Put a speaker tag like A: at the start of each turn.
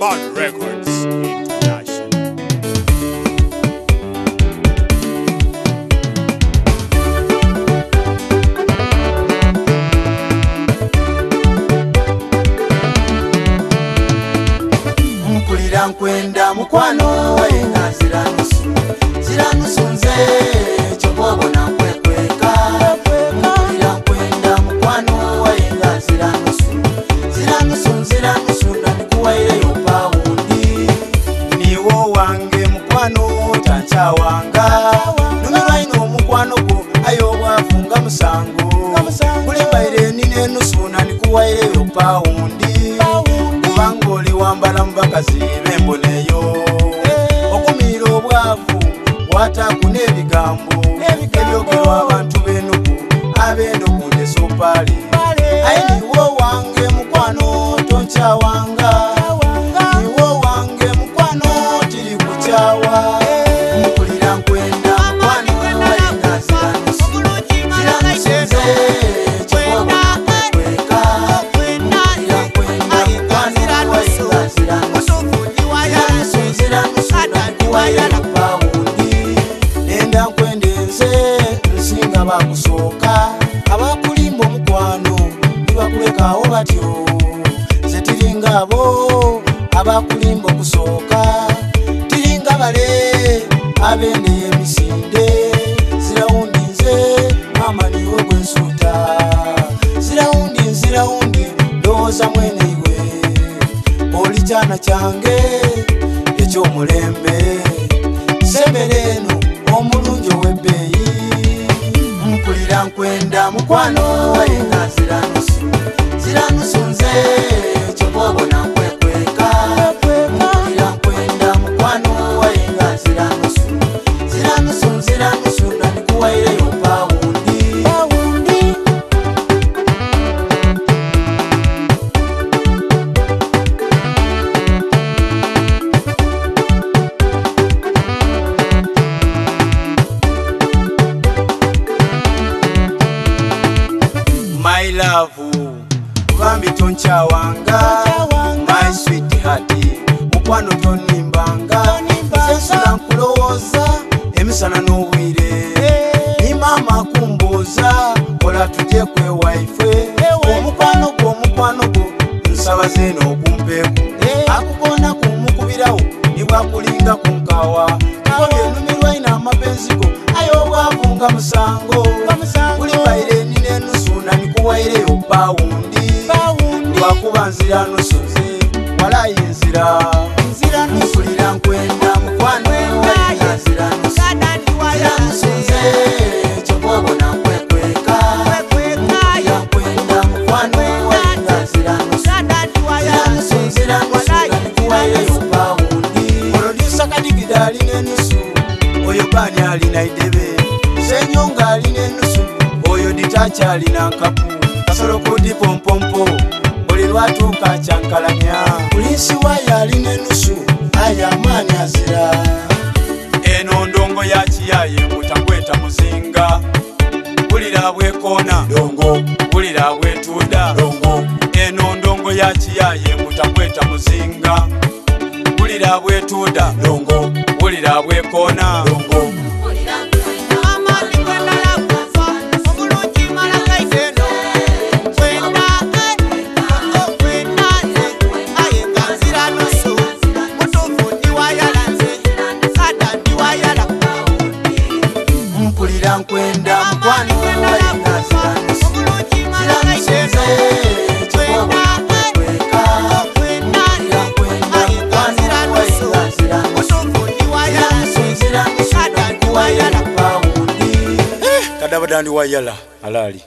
A: Bad Records International.
B: Mpulira nkwenda mukwano, wayenga nzira nusu, nzira nusu, nze kyova nkwekweka. Mpulira nkwenda mukwano, wayenga nzira nusu, nzira nusu, nzira nusu, nandikuwaireyo pawundi. Niwo wange mukwano, tankyawanga, numirwa ino omukwano gwo, aye obwavu nga musango. Kulimbaire nina enusu, nandikuwaireyo pawundi, kubanga oli wambala mu bakazi bemboneyo. Okumiira obwavu wataku n'ebigambo ebyogerwa abantu b'enugu abenda okundesa opaale. Aye niwo wange mukwano, tonkyawanga, niwo wange mukwano, tiri kukyawa. Mpulira nkwenda mukwano, wayenga nzira nusu, nzira nusu, nze kyova nkwekweka. Mpulira nkwenda mukwano, wayenga nzira nusu, nzira nusu, nzira nusu, nandikuwaireyo pawundi. Nenda nkwende nze nsinga bakusooka, abakulimba omukwano nibakulekawo batyo. Nze tiringa abo abakulimba okusooka, tiringa bale abendeye emisinde. Zirawundi nze mama niwe gwensuuta, zirawundi, nzirawundi, ndowooza mwene iwe oli kyana kyange ekyomulembe. Sembera eno omulungi ow'ebbeeyi. Mpulira nkwenda mukwano, wayenga nzira nusu, nzira nusu, nze kyova obona nkwekweka. Mpulira nkwenda mukwano, wayenga nzira nusu, nzira nusu, nzira nusu, nandikuwaireyo pawundi. My love, bambi tonkyawanga, my sweet heart, mukwano tonimbanga. Nze nsula nkulowooza emisana n'obwire, ni maama kumbuuza kola tujye kwewaife. Omukwano gwo, omukwano gwo, nsaba zeeno okumpeeku akukona kumukubirawo nibwakulinga kunkawa. Kuko byenumirwa ina amapenzi go, aye obwavu nga musango. Kulimbaire nina enusu, nandikuwaireyo pawundi, lwakuba nzira nusu, nze walayi nzira. Mpulira nkwenda mukwano, wayenga nzira nusu, nzira nusu, nze kyova obona nkwekweka. Mpulira nkwenda mukwano, wayenga nzira nusu, nzira nusu, nzira nusu, nandikuwaireyo pawundi. Producer Kadigida alina enusu, oyo bani alina idebe, Senyonga alina enusu, oyo Ditachi alina nkapu, Kasolo kudi pompompo buli lwatuuka kyankalanya. Pulinsi waayo alina enusu, aye amaanyi azira.
A: Eno ndongo ya kiyaye mutagweta muzinga. Wulira bwekoona,
B: Ndongo,
A: wulira bwetuuda.
B: Ndongo,
A: Eno ndongo ya kiyaye mutagweta muzinga. Wulira bwetuuda,
B: ndongo,
A: wulira bwekoona.
B: Ndongo. Mpulira nkwenda mukwano, wayenga nzira nusu, nzira nusu, nze kyova nkwekweka. Mpulira nkwenda mukwano, wayenga nzira nusu, nzira nusu, nzira nusu, nandikuwaireyo pawundi.
A: Kadabadandi wayala alaali.